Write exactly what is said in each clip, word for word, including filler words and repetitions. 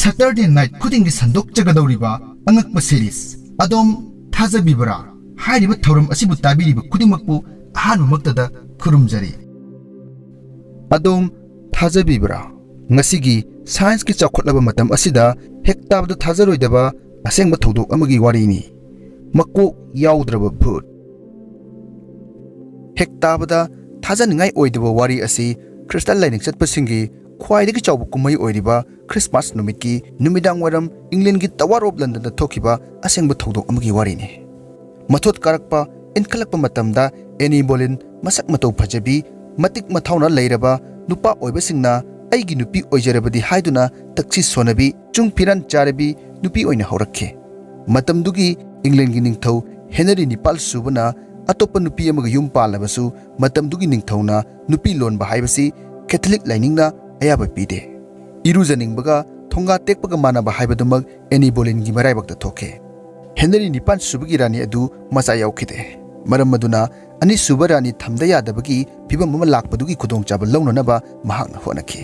Saturday night ꯈꯨꯗꯤꯡꯒꯤ ꯁꯟꯗꯣꯛꯆꯒꯗꯧꯔꯤꯕ ꯑꯉꯛꯄ series ꯑꯗꯣꯝ ꯊꯥꯖꯕꯤꯕ꯭ꯔꯥ? ꯍꯥꯏꯔꯤꯕ ꯊꯧꯔꯝ ꯑꯁꯤꯕꯨ ꯇꯥꯕꯤꯔꯤꯕ ꯈꯨꯗꯤꯡꯃꯛꯄꯨ ꯑꯍꯥꯟꯕꯃꯛꯇꯗ ꯈꯨꯔꯨꯝꯖꯔꯤ꯫ ꯑꯗꯣꯝ ꯊꯥꯖꯕꯤꯕ꯭ꯔꯥ? ꯉꯁꯤꯒꯤ scienceꯀꯤ ꯆꯥꯎꯈꯠꯂꯕ ꯃꯇꯝ ꯑꯁꯤꯗ ꯍꯦꯛ ꯇꯥꯕꯗ ꯊꯥꯖꯔꯣꯏꯗꯕ ꯑꯁꯦꯡꯕ ꯊꯧꯗꯣꯛ ꯑꯃꯒꯤ ꯋꯥꯔꯤꯅꯤ꯫ ꯃꯀꯣꯛ ꯌꯥꯎꯗ꯭ꯔꯕ ꯚꯨꯠ꯫ ꯍꯦꯛ ꯇꯥꯕꯗ ꯊꯥꯖꯅꯤꯡꯉꯥꯏ ꯑꯣꯏꯗꯕ ꯋꯥꯔꯤ ꯑꯁꯤ ꯈ꯭ꯔꯤꯁꯇꯥꯟ ꯂꯥꯏꯅꯤꯡ ꯆꯠꯄꯁꯤꯡꯒꯤ ꯈ꯭ꯋꯥꯏꯗꯒꯤ ꯆꯥꯎꯕ ꯀꯨꯝꯍꯩ ꯑꯣꯏꯔꯤꯕ ꯈ꯭ꯔꯤꯁꯃꯥꯁ ꯅꯨꯃꯤꯠꯀꯤ ꯅꯨꯃꯤꯗꯥꯡ ꯋꯥꯏꯔꯝ ꯏꯪꯂꯦꯟꯒꯤ Tower of Londonꯗ ꯊꯣꯛꯈꯤꯕ ꯑꯁꯦꯡꯕ ꯊꯧꯗꯣꯛ ꯑꯃꯒꯤ ꯋꯥꯔꯤꯅꯤ꯫ ꯃꯊꯣꯠ ꯀꯥꯔꯛꯄ ꯏꯟꯈꯠꯂꯛꯄ ꯃꯇꯝꯗ ꯑꯦꯅꯤ ꯕꯣꯂꯤꯟ ꯃꯁꯛ ꯃꯇꯧ ꯐꯖꯕꯤ, ꯃꯇꯤꯛ ꯃꯊꯧꯅꯥ ꯂꯩꯔꯕ ꯅꯨꯄꯥ ꯑꯣꯏꯕꯁꯤꯡꯅ "ꯑꯩꯒꯤ ꯅꯨꯄꯤ ꯑꯣꯏꯖꯔꯕꯗꯤ" ꯍꯥꯏꯗꯨꯅ ꯇꯛꯁꯤ ꯁꯣꯟꯅꯕꯤ, ꯆꯨꯡ ꯐꯤꯔꯥꯟ ꯆꯥꯔꯕꯤ ꯅꯨꯄꯤ ꯑꯣꯏꯅ ꯍꯧꯔꯛꯈꯤ꯫ ꯃꯇꯝꯗꯨꯒꯤ ꯏꯪꯂꯦꯟꯒꯤ ꯅꯤꯡꯊꯧ ꯍꯦꯅꯔꯤ ꯅꯤꯄꯥꯜ ꯁꯨꯕꯅ ꯑꯇꯣꯞꯄ ꯅꯨꯄꯤ ꯑꯃꯒ ꯌꯨꯝ ꯄꯥꯜꯂꯕꯁꯨ, ꯃꯇꯝꯗꯨꯒꯤ ꯅꯤꯡꯊꯧꯅ ꯅꯨꯄꯤ ꯂꯣꯟꯕ ꯍꯥꯏꯕꯁꯤ ꯀꯦꯊꯣꯂꯤꯛ ꯂꯥꯏꯅꯤꯡꯅ ꯑꯌꯥꯕ ꯄꯤꯗꯦ꯫ ꯏꯔꯨꯖꯅꯤꯡꯕꯒ ꯊꯣꯡꯒꯥ ꯇꯦꯛꯄꯒ ꯃꯥꯟꯅꯕ ꯍꯥꯏꯕꯗꯨꯃꯛ ꯑꯦꯅꯤ ꯕꯣꯂꯤꯟꯒꯤ ꯃꯔꯥꯏꯕꯛꯇ ꯊꯣꯛꯈꯤ꯫ ꯍꯦꯅꯔꯤ ꯅꯤꯄꯥꯟ ꯁꯨꯕꯒꯤ ꯔꯥꯅꯤ ꯑꯗꯨ ꯃꯆꯥ ꯌꯥꯎꯈꯤꯗꯦ꯫ ꯃꯔꯝ ꯑꯗꯨꯅ ꯑꯅꯤꯁꯨꯕ ꯔꯥꯅꯤ ꯊꯝꯗ ꯌꯥꯗꯕꯒꯤ ꯐꯤꯚꯝ ꯑꯃ ꯂꯥꯛꯄꯗꯨꯒꯤ ꯈꯨꯗꯣꯡꯆꯥꯕ ꯂꯧꯅꯅꯕ ꯃꯍꯥꯛꯅ ꯍꯣꯠꯅꯈꯤ꯫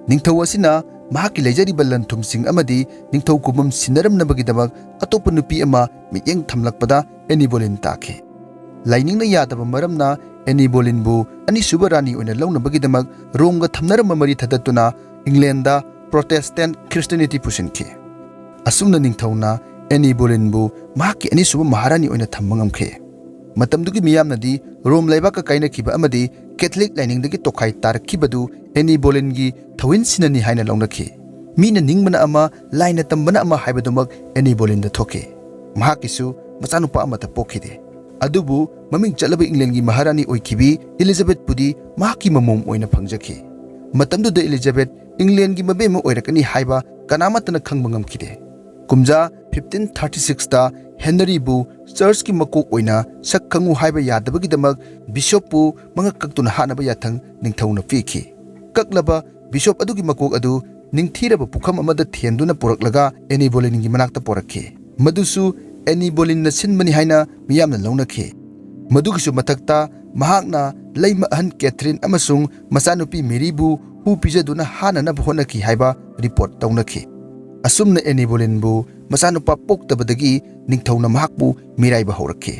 ꯅꯤꯡꯊꯧ ꯑꯁꯤꯅ ꯃꯍꯥꯛꯀꯤ ꯂꯩꯖꯔꯤꯕ ꯂꯟ ꯊꯨꯝꯁꯤꯡ ꯑꯃꯗꯤ ꯅꯤꯡꯊꯧ ꯀꯨꯝꯕꯝ ꯁꯤꯟꯅꯔꯝꯅꯕꯒꯤꯗꯃꯛ ꯑꯇꯣꯞꯄ ꯅꯨꯄꯤ ꯑꯃ ꯃꯤꯠꯌꯦꯡ ꯊꯝꯂꯛꯄꯗ ꯑꯦꯅꯤ ꯕꯣꯂꯤꯟ ꯇꯥꯈꯤ꯫ ꯂꯥꯏꯅꯤꯡꯅ ꯌꯥꯗꯕ ꯃꯔꯝꯅ ꯑꯦꯅꯤ ꯕꯣꯂꯤꯟꯕꯨ ꯑꯅꯤꯁꯨꯕ ꯔꯥꯅꯤ ꯑꯣꯏꯅ ꯂꯧꯅꯕꯒꯤꯗꯃꯛ ꯔꯣꯝꯒ ꯊꯝꯅꯔꯝꯕ ꯃꯔꯤ ꯊꯗꯠꯇꯨꯅ ꯏꯪꯂꯦꯟꯗ Protestant Christianity ꯄꯨꯁꯤꯟꯈꯤ꯫ ꯑꯁꯨꯝꯅ ꯅꯤꯡꯊꯧꯅ ꯑꯦꯅꯤ ꯕꯣꯂꯤꯟꯕꯨ ꯃꯍꯥꯛꯀꯤ ꯑꯅꯤꯁꯨꯕ ꯃꯍꯥꯔꯥꯅꯤ ꯑꯣꯏꯅ ꯊꯝꯕ ꯉꯝꯈꯤ꯫ ꯃꯇꯝꯗꯨꯒꯤ ꯃꯤꯌꯥꯝꯅꯗꯤ ꯔꯣꯝ ꯂꯩꯕꯥꯛꯀ ꯀꯥꯏꯅꯈꯤꯕ ꯑꯃꯗꯤ ꯀꯦꯊꯣꯂꯤꯛ ꯂꯥꯏꯅꯤꯡꯗꯒꯤ ꯇꯣꯈꯥꯏ ꯇꯥꯔꯛꯈꯤꯕꯗꯨ ꯑꯦꯅꯤ ꯕꯣꯂꯤꯟꯒꯤ ꯊꯧꯍꯤꯟꯁꯤꯅꯅꯤ ꯍꯥꯏꯅ ꯂꯧꯅꯈꯤ꯫ ꯃꯤꯅ ꯅꯤꯡꯕꯅ ꯑꯃ, ꯂꯥꯏꯅ ꯇꯝꯕꯅ ꯑꯃ ꯍꯥꯏꯕꯗꯨꯃꯛ ꯑꯦꯅꯤ ꯕꯣꯂꯤꯟꯗ ꯊꯣꯛꯈꯤ꯫ ꯃꯍꯥꯛꯀꯤꯁꯨ ꯃꯆꯥꯅꯨꯄꯥ ꯑꯃꯠꯇ ꯄꯣꯛꯈꯤꯗꯦ꯫ ꯑꯗꯨꯕꯨ ꯃꯃꯤꯡ ꯆꯠꯂꯕ ꯏꯪꯂꯦꯟꯒꯤ ꯃꯍꯥꯔꯥꯅꯤ ꯑꯣꯏꯈꯤꯕꯤ ꯏꯂꯤꯖꯥꯕꯦꯠꯄꯨꯗꯤ ꯃꯍꯥꯛꯀꯤ ꯃꯃꯣꯝ ꯑꯣꯏꯅ ꯐꯪꯖꯈꯤ꯫ ꯃꯇꯝꯗꯨꯗ ꯏꯂꯤꯖꯥꯕꯦꯠ ꯏꯪꯂꯦꯟꯒꯤ ꯃꯕꯦꯝꯃ ꯑꯣꯏꯔꯛꯀꯅꯤ ꯍꯥꯏꯕ ꯀꯅꯥꯃꯠꯇꯅ ꯈꯪꯕ ꯉꯝꯈꯤꯗꯦ꯫ ꯀꯨꯝꯖꯥ fifteen thirty sixꯇ ꯍꯦꯅꯔꯤꯕꯨ ꯆꯔꯆꯀꯤ ꯃꯀꯣꯛ ꯑꯣꯏꯅ ꯁꯛ ꯈꯪꯉꯨ ꯍꯥꯏꯕ ꯌꯥꯗꯕꯒꯤꯗꯃꯛ ꯕꯤꯁꯣꯞꯄꯨ ꯃꯉꯛ ꯀꯛꯇꯨꯅ ꯍꯥꯠꯅꯕ ꯌꯥꯊꯪ ꯅꯤꯡꯊꯧꯅ ꯄꯤꯈꯤ꯫ ꯀꯛꯂꯕ ꯕꯤꯁꯣꯞ ꯑꯗꯨꯒꯤ ꯃꯀꯣꯛ ꯑꯗꯨ ꯅꯤꯡꯊꯤꯔꯕ ꯄꯨꯈꯝ ꯑꯃꯗ ꯊꯦꯟꯗꯨꯅ ꯄꯨꯔꯛꯂꯒ ꯑꯦꯅꯤ ꯕꯣꯂꯤꯟꯒꯤ ꯃꯅꯥꯛꯇ ꯄꯣꯔꯛꯈꯤ꯫ ꯃꯗꯨꯁꯨ ꯑꯦꯅꯤ ꯕꯣꯂꯤꯟꯅ ꯁꯤꯟꯕꯅꯤ ꯍꯥꯏꯅ ꯃꯤꯌꯥꯝꯅ ꯂꯧꯅꯈꯤ꯫ ꯃꯗꯨꯒꯤꯁꯨ ꯃꯊꯛꯇ ꯃꯍꯥꯛꯅ ꯂꯩꯃ ꯑꯍꯟ ꯀꯦꯊꯔꯤꯟ ꯑꯃꯁꯨꯡ ꯃꯆꯥꯅꯨꯄꯤ ꯃꯦꯔꯤꯕꯨ ꯍꯨ ꯄꯤꯖꯗꯨꯅ ꯍꯥꯠꯅꯅꯕ ꯍꯣꯠꯅꯈꯤ ꯍꯥꯏꯕ ꯔꯤꯄꯣꯔꯠ ꯇꯧꯅꯈꯤ꯫ ꯑꯁꯨꯝꯅ ꯑꯦꯅꯤ ꯕꯣꯂꯤꯟꯕꯨ ꯃꯆꯥꯅꯨꯄꯥ ꯄꯣꯛꯇꯕꯗꯒꯤ ꯅꯤꯡꯊꯧꯅ ꯃꯍꯥꯛꯄꯨ ꯃꯤꯔꯥꯏꯕ ꯍꯧꯔꯛꯈꯤ꯫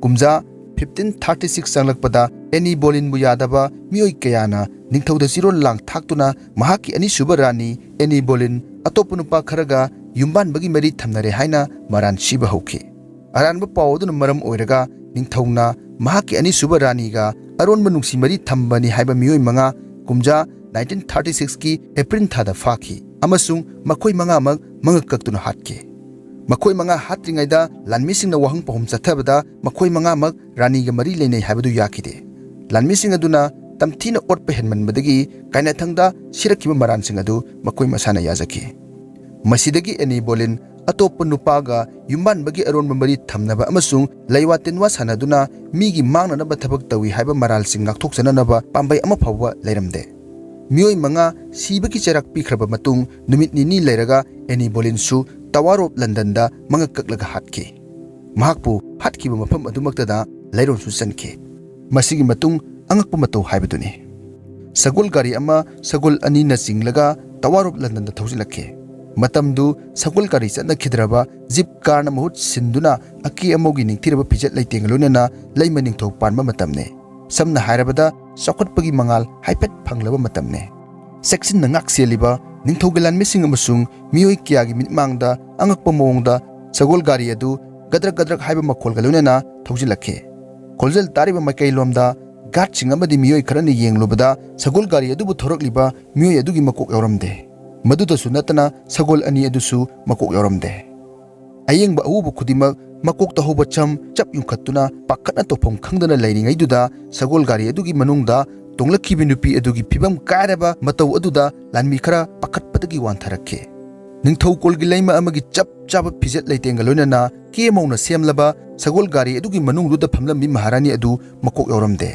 ꯀꯨꯝꯖꯥ fifteen thirty six ꯆꯪꯂꯛꯄꯗ ꯑꯦꯅꯤ ꯕꯣꯂꯤꯟꯕꯨ ꯌꯥꯗꯕ ꯃꯤꯑꯣꯏ ꯀꯌꯥꯅ ꯅꯤꯡꯊꯧꯗ ꯆꯤꯔꯣꯜ ꯂꯥꯡ ꯊꯥꯛꯇꯨꯅ ꯃꯍꯥꯛꯀꯤ ꯑꯅꯤꯁꯨꯕ ꯔꯥꯅꯤ ꯑꯦꯅꯤ ꯕꯣꯂꯤꯟ ꯑꯇꯣꯞꯄ ꯅꯨꯄꯥ ꯈꯔꯒ ꯌꯨꯝꯕꯥꯟꯕꯒꯤ ꯃꯔꯤ ꯊꯝꯅꯔꯦ ꯍꯥꯏꯅ ꯃꯔꯥꯟ ꯁꯤꯕ ꯍꯧꯈꯤ꯫ ꯑꯔꯥꯟꯕ ꯄꯥꯎ ꯑꯗꯨꯅ ꯃꯔꯝ ꯑꯣꯏꯔꯒ ꯅꯤꯡꯊꯧꯅ ꯃꯍꯥꯛꯀꯤ ꯑꯅꯤꯁꯨꯕ ꯔꯥꯅꯤꯒ ꯑꯔꯣꯟꯕ ꯅꯨꯡꯁꯤ ꯃꯔꯤ ꯊꯝꯕꯅꯤ ꯍꯥꯏꯕ ꯃꯤꯑꯣꯏ ꯃꯉꯥ ꯀꯨꯝꯖꯥ nineteen thirty six ꯀꯤ ꯑꯦꯄ꯭ꯔꯤꯜ ꯊꯥꯗ ꯐꯥꯈꯤ ꯑꯃꯁꯨꯡ ꯃꯈꯣꯏ ꯃꯉꯥꯃꯛ ꯃꯉꯛ ꯀꯛꯇꯨꯅ ꯍꯥꯠꯈꯤ꯫ ꯃꯈꯣꯏ ꯃꯉꯥ ꯍꯥꯠꯇ꯭ꯔꯤꯉꯩꯗ ꯂꯥꯟꯃꯤꯁꯤꯡꯅ ꯋꯥꯍꯪ ꯄꯥꯎꯈꯨꯝ ꯆꯠꯊꯕꯗ ꯃꯈꯣꯏ ꯃꯉꯥꯃꯛ ꯔꯥꯅꯤꯒ ꯃꯔꯤ ꯂꯩꯅꯩ ꯍꯥꯏꯕꯗꯨ ꯌꯥꯈꯤꯗꯦ꯫ ꯂꯥꯟꯃꯤꯁꯤꯡ ꯑꯗꯨꯅ ꯇꯝꯊꯤꯅ ꯑꯣꯠꯄ ꯍꯦꯟꯃꯟꯕꯗꯒꯤ ꯀꯥꯏꯅꯊꯪꯗ ꯁꯤꯔꯛꯈꯤꯕ ꯃꯔꯥꯟꯁꯤꯡ ꯑꯗꯨ ꯃꯈꯣꯏ ꯃꯁꯥꯅ ꯌꯥꯖꯈꯤ꯫ ꯃꯁꯤꯗꯒꯤ ꯑꯦꯅꯤ ꯕꯣꯂꯤꯟ ꯑꯇꯣꯞꯄ ꯅꯨꯄꯥꯒ ꯌꯨꯝꯕꯥꯟꯕꯒꯤ ꯑꯔꯣꯟꯕ ꯃꯔꯤ ꯊꯝꯅꯕ ꯑꯃꯁꯨꯡ ꯂꯩꯋꯥ ꯇꯤꯟꯋꯥ ꯁꯥꯟꯅꯗꯨꯅ ꯃꯤꯒꯤ ꯃꯥꯡꯅꯅꯕ ꯊꯕꯛ ꯇꯧꯏ ꯍꯥꯏꯕ ꯃꯔꯥꯜꯁꯤꯡ ꯉꯥꯛꯊꯣꯛꯆꯅꯅꯕ ꯄꯥꯝꯕꯩ ꯑꯃ ꯐꯥꯎꯕ ꯂꯩꯔꯝꯗꯦ꯫ ꯃꯤꯑꯣꯏ ꯃꯉꯥ ꯁꯤꯕꯒꯤ ꯆꯩꯔꯥꯛ ꯄꯤꯈ꯭ꯔꯕ ꯃꯇꯨꯡ ꯅꯨꯃꯤꯠ ꯅꯤꯅꯤ ꯂꯩꯔꯒ ꯑꯦꯅꯤ ꯕꯣꯂꯤꯟꯁꯨ Tower of Londonꯗ ꯃꯉꯛ ꯀꯛꯂꯒ ꯍꯥꯠꯈꯤ꯫ ꯃꯍꯥꯛꯄꯨ ꯍꯥꯠꯈꯤꯕ ꯃꯐꯝ ꯑꯗꯨꯃꯛꯇꯗ ꯂꯩꯔꯣꯟꯁꯨ ꯆꯟꯈꯤ꯫ ꯃꯁꯤꯒꯤ ꯃꯇꯨꯡ ꯑꯉꯛꯄ ꯃꯇꯧ ꯍꯥꯏꯕꯗꯨꯅꯤ꯫ ꯁꯒꯣꯜ ꯒꯥꯔꯤ ꯑꯃ ꯁꯒꯣꯜ ꯑꯅꯤꯅ ꯆꯤꯡꯂꯒ Tower of Londonꯗ ꯊꯧꯖꯤꯜꯂꯛꯈꯤ꯫ ꯃꯇꯝꯗꯨ ꯁꯒꯣꯜ ꯒꯥꯔꯤ ꯆꯠꯅꯈꯤꯗ꯭ꯔꯕ ꯖꯤꯞ ꯀꯥꯔꯅ ꯃꯍꯨꯠ ꯁꯤꯟꯗꯨꯅ ꯑꯀꯦ ꯑꯃꯧꯒꯤ ꯅꯤꯡꯊꯤꯔꯕ ꯐꯤꯖꯦꯠ ꯂꯩꯇꯦꯡꯒ ꯂꯣꯏꯅꯅ ꯂꯩꯃ ꯅꯤꯡꯊꯧ ꯄꯥꯟꯕ ꯃꯇꯝꯅꯤ꯫ ꯁꯝꯅ ꯍꯥꯏꯔꯕꯗ ꯆꯥꯎꯈꯠꯄꯒꯤ ꯃꯉꯥꯜ ꯍꯥꯏꯐꯦꯠ ꯐꯪꯂꯕ ꯃꯇꯝꯅꯤ꯫ ꯆꯦꯛꯁꯤꯟꯅ ꯉꯥꯛ ꯁꯦꯜꯂꯤꯕ ꯅꯤꯡꯊꯧꯒꯤ ꯂꯥꯟꯃꯤꯁꯤꯡ ꯑꯃꯁꯨꯡ ꯃꯤꯑꯣꯏ ꯀꯌꯥꯒꯤ ꯃꯤꯠꯃꯥꯡꯗ ꯑꯉꯛꯄ ꯃꯑꯣꯡꯗ ꯁꯒꯣꯜ ꯒꯥꯔꯤ ꯑꯗꯨ ꯒꯗ꯭ꯔꯛ ꯒꯗ꯭ꯔꯛ ꯍꯥꯏꯕ ꯃꯈꯣꯜꯒ ꯂꯣꯏꯅꯅ ꯊꯧꯖꯤꯜꯂꯛꯈꯤ꯫ ꯈꯣꯟꯖꯦꯜ ꯇꯥꯔꯤꯕ ꯃꯥꯏꯀꯩꯂꯣꯝꯗ ꯒꯥꯔꯗꯁꯤꯡ ꯑꯃꯗꯤ ꯃꯤꯑꯣꯏ ꯈꯔꯅ ꯌꯦꯡꯂꯨꯕꯗ ꯁꯒꯣꯜ ꯒꯥꯔꯤ ꯑꯗꯨꯕꯨ ꯊꯧꯔꯛꯂꯤꯕ ꯃꯤꯑꯣꯏ ꯑꯗꯨꯒꯤ ꯃꯀꯣꯛ ꯌꯥꯎꯔꯝꯗꯦ꯫ ꯃꯗꯨꯗꯁꯨ ꯅꯠꯇꯅ ꯁꯒꯣꯜ ꯑꯅꯤ ꯑꯗꯨꯁꯨ ꯃꯀꯣꯛ ꯌꯥꯎꯔꯝꯗꯦ꯫ ꯑꯌꯦꯡꯕ ꯑꯎꯕ ꯈꯨꯗꯤꯡꯃꯛ ꯃꯀꯣꯛꯇ ꯍꯧꯕ ꯁꯝ ꯆꯞ ꯌꯨꯡꯈꯠꯇꯨꯅ ꯄꯥꯈꯠꯅ ꯇꯧꯐꯝ ꯈꯪꯗꯅ ꯂꯩꯔꯤꯉꯩꯗꯨꯗ ꯁꯒꯣꯜ ꯒꯥꯔꯤ ꯑꯗꯨꯒꯤ ꯃꯅꯨꯡꯗ ꯇꯣꯡꯂꯛꯈꯤꯕ ꯅꯨꯄꯤ ꯑꯗꯨꯒꯤ ꯐꯤꯕꯝ ꯀꯥꯏꯔꯕ ꯃꯇꯧ ꯑꯗꯨꯗ ꯂꯥꯟꯃꯤ ꯈꯔ ꯄꯥꯈꯠꯄꯗꯒꯤ ꯋꯥꯟꯊꯔꯛꯈꯤ꯫ ꯅꯤꯡꯊꯧꯀꯣꯜꯒꯤ ꯂꯩꯃ ꯑꯃꯒꯤ ꯆꯞ ꯆꯥꯕ ꯐꯤꯖꯦꯠ ꯂꯩꯇꯦꯡꯒ ꯂꯣꯏꯅꯅ ꯀꯦ ꯃꯧꯅ ꯁꯦꯝꯂꯕ ꯁꯒꯣꯜ ꯒꯥꯔꯤ ꯑꯗꯨꯒꯤ ꯃꯅꯨꯡꯗꯨꯗ ꯐꯝꯂꯝꯃꯤ ꯃꯍꯥꯔꯥꯅꯤ ꯑꯗꯨ ꯃꯀꯣꯛ ꯌꯥꯎꯔꯝꯗꯦ꯫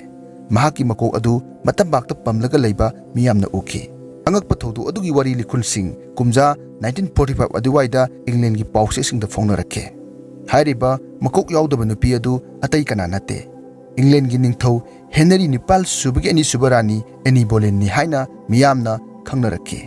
ꯃꯍꯥꯛꯀꯤ ꯃꯀꯣꯛ ꯑꯗꯨ ꯃꯇꯝꯕꯥꯛꯇ ꯄꯝꯂꯒ ꯂꯩꯕ ꯃꯤꯌꯥꯝꯅ ꯎꯈꯤ꯫ ꯑꯉꯛꯄ ꯊꯧꯗꯣꯛ ꯑꯗꯨꯒꯤ ꯋꯥꯔꯤ ꯂꯤꯈꯨꯜꯁꯤꯡ ꯀꯨꯝꯖꯥ nineteen forty five ꯑꯗꯨꯋꯥꯏꯗ ꯏꯪꯂꯦꯟꯒꯤ ꯄꯥꯎꯆꯦꯁꯤꯡꯗ ꯐꯣꯡꯅꯔꯛꯈꯤ꯫ ꯍꯥꯏꯔꯤꯕ ꯃꯀꯣꯛ ꯌꯥꯎꯗꯕ ꯅꯨꯄꯤ ꯑꯗꯨ ꯑꯇꯩ ꯀꯅꯥ ꯅꯠꯇꯦ, ꯏꯪꯂꯦꯟꯒꯤ ꯅꯤꯡꯊꯧ ꯍꯦꯅꯔꯤ ꯅꯤꯄꯥꯜ ꯁꯨꯕꯒꯤ ꯑꯅꯤꯁꯨꯕ ꯔꯥꯅꯤ ꯑꯦꯅꯤ ꯕꯣꯂꯦꯟꯅꯤ ꯍꯥꯏꯅ ꯃꯤꯌꯥꯝꯅ ꯈꯪꯅꯔꯛꯈꯤ꯫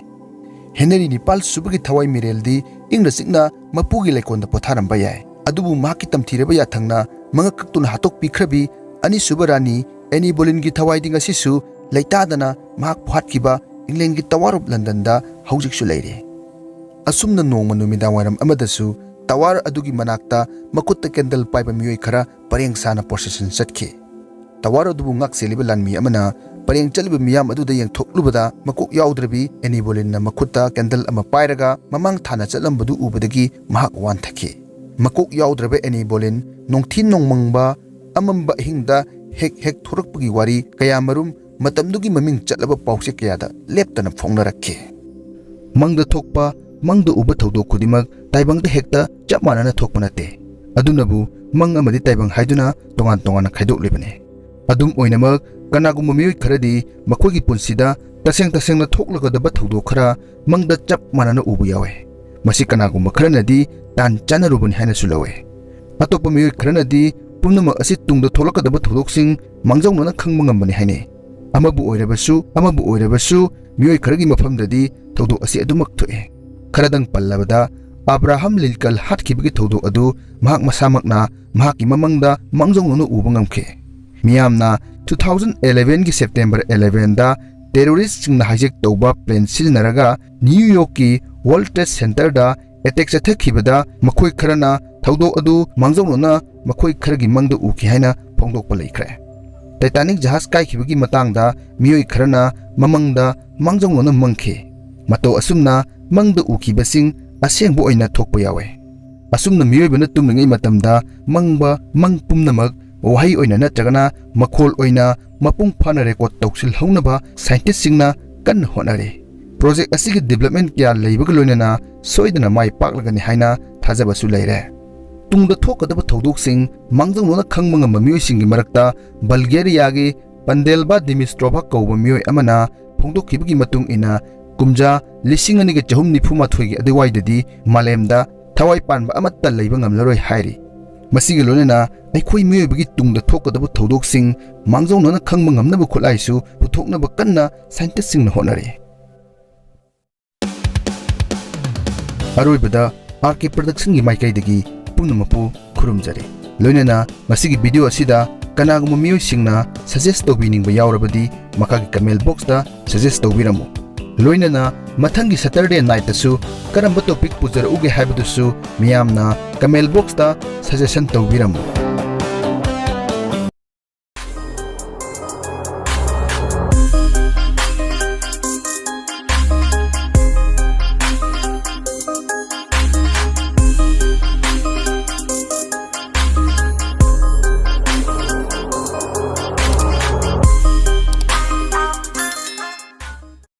ꯍꯦꯅꯔꯤ ꯅꯤꯄꯥꯜ ꯁꯨꯕꯒꯤ ꯊꯋꯥꯏ ꯃꯤꯔꯦꯜꯗꯤ ꯏꯪꯅ ꯆꯤꯛꯅ ꯃꯄꯨꯒꯤ ꯂꯩꯀꯣꯜꯗ ꯄꯣꯊꯥꯔꯝꯕ ꯌꯥꯏ꯫ ꯑꯗꯨꯕꯨ ꯃꯍꯥꯛꯀꯤ ꯇꯝꯊꯤꯔꯕ ꯌꯥꯊꯪꯅ ꯃꯉꯛ ꯀꯛꯇꯨꯅ ꯍꯥꯠꯇꯣꯛꯄꯤꯈ꯭ꯔꯕꯤ ꯑꯅꯤꯁꯨꯕ ꯔꯥꯅꯤ ꯑꯦꯅꯤ ꯕꯣꯂꯤꯟꯒꯤ ꯊꯋꯥꯏꯗꯤ ꯉꯁꯤꯁꯨ ꯂꯩꯇꯥꯗꯅ ꯃꯍꯥꯛꯄꯨ ꯍꯥꯠꯈꯤꯕ ꯏꯪꯂꯦꯟꯒꯤ Tower of Londonꯗ ꯍꯧꯖꯤꯛꯁꯨ ꯂꯩꯔꯤ꯫ ꯑꯁꯨꯝꯅ ꯅꯣꯡꯃ ꯅꯨꯃꯤꯗꯥꯡ ꯋꯥꯏꯔꯝ ꯑꯃꯗꯁꯨ tower ꯑꯗꯨꯒꯤ ꯃꯅꯥꯛꯇ ꯃꯈꯨꯠꯇ candle ꯄꯥꯏꯕ ꯃꯤꯑꯣꯏ ꯈꯔ ꯄꯔꯦꯡ ꯁꯥꯅ procession ꯆꯠꯈꯤ꯫ Tower ꯑꯗꯨꯕꯨ ꯉꯥꯛ ꯁꯦꯜꯂꯤꯕ ꯂꯥꯟꯃꯤ ꯑꯃꯅ ꯄꯔꯦꯡ ꯆꯠꯂꯤꯕ ꯃꯤꯌꯥꯝ ꯑꯗꯨꯗ ꯌꯦꯡꯊꯣꯛꯂꯨꯕꯗ ꯃꯀꯣꯛ ꯌꯥꯎꯗ꯭ꯔꯕꯤ ꯑꯦꯅꯤ ꯕꯣꯂꯤꯟꯅ ꯃꯈꯨꯠꯇ candle ꯑꯃ ꯄꯥꯏꯔꯒ ꯃꯃꯥꯡ ꯊꯥꯅ ꯆꯠꯂꯝꯕꯗꯨ ꯎꯕꯗꯒꯤ ꯃꯍꯥꯛ ꯋꯥꯟꯊꯈꯤ꯫ ꯃꯀꯣꯛ ꯌꯥꯎꯗ꯭ꯔꯕ ꯑꯦꯅꯤ ꯕꯣꯂꯤꯟ ꯅꯣꯡꯊꯤ ꯅꯣꯡꯃꯪꯕ ꯑꯃꯝꯕ ꯑꯍꯤꯡꯗ ꯍꯦꯛ ꯍꯦꯛ ꯊꯣꯔꯛꯄꯒꯤ ꯋꯥꯔꯤ ꯀꯌꯥꯃꯔꯨꯝ ꯃꯇꯝꯗꯨꯒꯤ ꯃꯃꯤꯡ ꯆꯠꯂꯕ ꯄꯥꯎꯆꯦ ꯀꯌꯥꯗ ꯂꯦꯞꯇꯅ ꯐꯣꯡꯅꯔꯛꯈꯤ꯫ ꯃꯪꯗ ꯊꯣꯛꯄ, ꯃꯪꯗ ꯎꯕ ꯊꯧꯗꯣꯛ ꯈꯨꯗꯤꯡꯃꯛ ꯇꯥꯏꯕꯪꯗ ꯍꯦꯛꯇ ꯆꯞ ꯃꯥꯟꯅꯅ ꯊꯣꯛꯄ ꯅꯠꯇꯦ꯫ ꯑꯗꯨꯅꯕꯨ ꯃꯪ ꯑꯃꯗꯤ ꯇꯥꯏꯕꯪ ꯍꯥꯏꯗꯨꯅ ꯇꯣꯉꯥꯟ ꯇꯣꯉꯥꯟꯅ ꯈꯥꯏꯗꯣꯛꯂꯤꯕꯅꯤ꯫ ꯑꯗꯨꯝ ꯑꯣꯏꯅꯃꯛ, ꯀꯅꯥꯒꯨꯝꯕ ꯃꯤꯑꯣꯏ ꯈꯔꯗꯤ ꯃꯈꯣꯏꯒꯤ ꯄꯨꯟꯁꯤꯗ ꯇꯁꯦꯡ ꯇꯁꯦꯡꯅ ꯊꯣꯛꯂꯒꯗꯕ ꯊꯧꯗꯣꯛ ꯈꯔ ꯃꯪꯗ ꯆꯞ ꯃꯥꯟꯅꯅ ꯎꯕ ꯌꯥꯎꯏ꯫ ꯃꯁꯤ ꯀꯅꯥꯒꯨꯝꯕ ꯈꯔꯅꯗꯤ ꯇꯥꯟ ꯆꯥꯟꯅꯔꯨꯕꯅꯤ ꯍꯥꯏꯅꯁꯨ ꯂꯧꯏ꯫ ꯑꯇꯣꯞꯄ ꯃꯤꯑꯣꯏ ꯈꯔꯅꯗꯤ ꯄꯨꯝꯅꯃꯛ ꯑꯁꯤ ꯇꯨꯡꯗ ꯊꯣꯛꯂꯛꯀꯗꯕ ꯊꯧꯗꯣꯛꯁꯤꯡ ꯃꯥꯡꯖꯧꯅꯅ ꯈꯪꯕ ꯉꯝꯕꯅꯤ ꯍꯥꯏꯅꯩ꯫ ꯑꯃꯕꯨ ꯑꯣꯏꯔꯕꯁꯨ, ꯑꯃꯕꯨ ꯑꯣꯏꯔꯕꯁꯨ, ꯃꯤꯑꯣꯏ ꯈꯔꯒꯤ ꯃꯐꯝꯗꯗꯤ ꯊꯧꯗꯣꯛ ꯑꯁꯤ ꯑꯗꯨꯃꯛ ꯊꯣꯛꯏ꯫ ꯈꯔꯗꯪ ꯄꯜꯂꯕꯗ, ꯑꯕ꯭ꯔꯥꯍꯝ ꯂꯤꯟꯀꯜ ꯍꯥꯠꯈꯤꯕꯒꯤ ꯊꯧꯗꯣꯛ ꯑꯗꯨ ꯃꯍꯥꯛ ꯃꯁꯥꯃꯛꯅ ꯃꯍꯥꯛꯀꯤ ꯃꯃꯪꯗ ꯃꯥꯡꯖꯧꯅꯅ ꯎꯕ ꯉꯝꯈꯤ꯫ ꯃꯤꯌꯥꯝꯅ two thousand elevenꯒꯤ September elevenꯗ terroristꯁꯤꯡꯅ hijack ꯇꯧꯕ plane ꯁꯤꯖꯤꯟꯅꯔꯒ ꯅ꯭ꯌꯨ ꯌꯣꯔꯛꯀꯤ World Trade Centerꯗ attack ꯆꯠꯊꯈꯤꯕꯗ ꯃꯈꯣꯏ ꯈꯔꯅ ꯊꯧꯗꯣꯛ ꯑꯗꯨ ꯃꯥꯡꯖꯧꯅꯅ ꯃꯈꯣꯏ ꯈꯔꯒꯤ ꯃꯪꯗ ꯎꯈꯤ ꯍꯥꯏꯅ ꯐꯣꯡꯗꯣꯛꯄ ꯂꯩꯈ꯭ꯔꯦ꯫ Titanic ꯖꯍꯥꯖ ꯀꯥꯏꯈꯤꯕꯒꯤ ꯃꯇꯥꯡꯗ ꯃꯤꯑꯣꯏ ꯈꯔꯅ ꯃꯃꯪꯗ ꯃꯥꯡꯖꯧꯅꯅ ꯃꯪꯈꯤ꯫ ꯃꯇꯧ ꯑꯁꯨꯝꯅ ꯃꯪꯗ ꯎꯈꯤꯕꯁꯤꯡ ꯑꯁꯦꯡꯕ ꯑꯣꯏꯅ ꯊꯣꯛꯄ ꯌꯥꯎꯏ꯫ ꯑꯁꯨꯝꯅ ꯃꯤꯑꯣꯏꯕꯅ ꯇꯨꯝꯂꯤꯉꯩ ꯃꯇꯝꯗ ꯃꯪꯕ ꯃꯪ ꯄꯨꯝꯅꯃꯛ ꯋꯥꯍꯩ ꯑꯣꯏꯅ ꯅꯠꯇ꯭ꯔꯒꯅ ꯃꯈꯣꯜ ꯑꯣꯏꯅ ꯃꯄꯨꯡ ꯐꯥꯅ record ꯇꯧꯁꯤꯜꯍꯧꯅꯕ scientistꯁꯤꯡꯅ ꯀꯟꯅ ꯍꯣꯠꯅꯔꯤ꯫ Project ꯑꯁꯤꯒꯤ development ꯀꯌꯥ ꯂꯩꯕꯒ ꯂꯣꯏꯅꯅ ꯁꯣꯏꯗꯅ ꯃꯥꯏ ꯄꯥꯛꯂꯒꯅꯤ ꯍꯥꯏꯅ ꯊꯥꯖꯕꯁꯨ ꯂꯩꯔꯦ꯫ ꯇꯨꯡꯗ ꯊꯣꯛꯀꯗꯕ ꯊꯧꯗꯣꯛꯁꯤꯡ ꯃꯥꯡꯖꯧꯅꯅ ꯈꯪꯕ ꯉꯝꯕ ꯃꯤꯑꯣꯏꯁꯤꯡꯒꯤ ꯃꯔꯛꯇ Bulgariaꯒꯤ Pandelba Dimitrova ꯀꯧꯕ ꯃꯤꯑꯣꯏ ꯑꯃꯅ ꯐꯣꯡꯗꯣꯛꯈꯤꯕꯒꯤ ꯃꯇꯨꯡ ꯏꯟꯅ, ꯀꯨꯝꯖꯥ ꯂꯤꯁꯤꯡ ꯑꯅꯤꯒ ꯆꯍꯨꯝ ꯅꯤꯐꯨ ꯃꯥꯊꯣꯏꯒꯤ ꯑꯗꯨꯋꯥꯏꯗꯗꯤ ꯃꯥꯂꯦꯝꯗ ꯊꯋꯥꯏ ꯄꯥꯟꯕ ꯑꯃꯠꯇ ꯂꯩꯕ ꯉꯝꯂꯔꯣꯏ ꯍꯥꯏꯔꯤ꯫ ꯃꯁꯤꯒ ꯂꯣꯏꯅꯅ ꯑꯩꯈꯣꯏ ꯃꯤꯑꯣꯏꯕꯒꯤ ꯇꯨꯡꯗ ꯊꯣꯛꯀꯗꯕ ꯊꯧꯗꯣꯛꯁꯤꯡ ꯃꯥꯡꯖꯧꯅꯅ ꯈꯪꯕ ꯉꯝꯅꯕ ꯈꯨꯠꯂꯥꯏꯁꯨ ꯄꯨꯊꯣꯛꯅꯕ ꯀꯟꯅ scientistꯁꯤꯡꯅ ꯍꯣꯠꯅꯔꯤ꯫ ꯑꯔꯣꯏꯕꯗ, ꯑꯥꯔ ꯀꯦ ꯄ꯭ꯔꯗꯛꯁꯟꯒꯤ ꯃꯥꯏꯀꯩꯗꯒꯤ ꯄꯨꯝꯅꯃꯛꯄꯨ ꯈꯨꯔꯨꯝꯖꯔꯤ꯫ ꯂꯣꯏꯅꯅ ꯃꯁꯤꯒꯤ ꯚꯤꯗꯤꯑꯣ ꯑꯁꯤꯗ ꯀꯅꯥꯒꯨꯝꯕ ꯃꯤꯑꯣꯏꯁꯤꯡꯅ ꯁꯖꯦꯁ ꯇꯧꯕꯤꯅꯤꯡꯕ ꯌꯥꯎꯔꯕꯗꯤ, ꯃꯈꯥꯒꯤ ꯀꯃꯦꯟ ꯕꯣꯛꯁꯇ ꯁꯖꯦꯁ ꯇꯧꯕꯤꯔꯝꯃꯨ꯫ ꯂꯣꯏꯅꯅ ꯃꯊꯪꯒꯤ ꯁꯦꯇꯔꯗꯦ ꯅꯥꯏꯠꯇꯁꯨ ꯀꯔꯝꯕ ꯇꯣꯄꯤꯛ ꯄꯨꯖꯔꯛꯎꯒꯦ ꯍꯥꯏꯕꯗꯨꯁꯨ ꯃꯤꯌꯥꯝꯅ ꯀꯃꯦꯟ ꯕꯣꯛꯁꯇ ꯁꯖꯦꯁꯟ ꯇꯧꯕꯤꯔꯝꯃꯨ꯫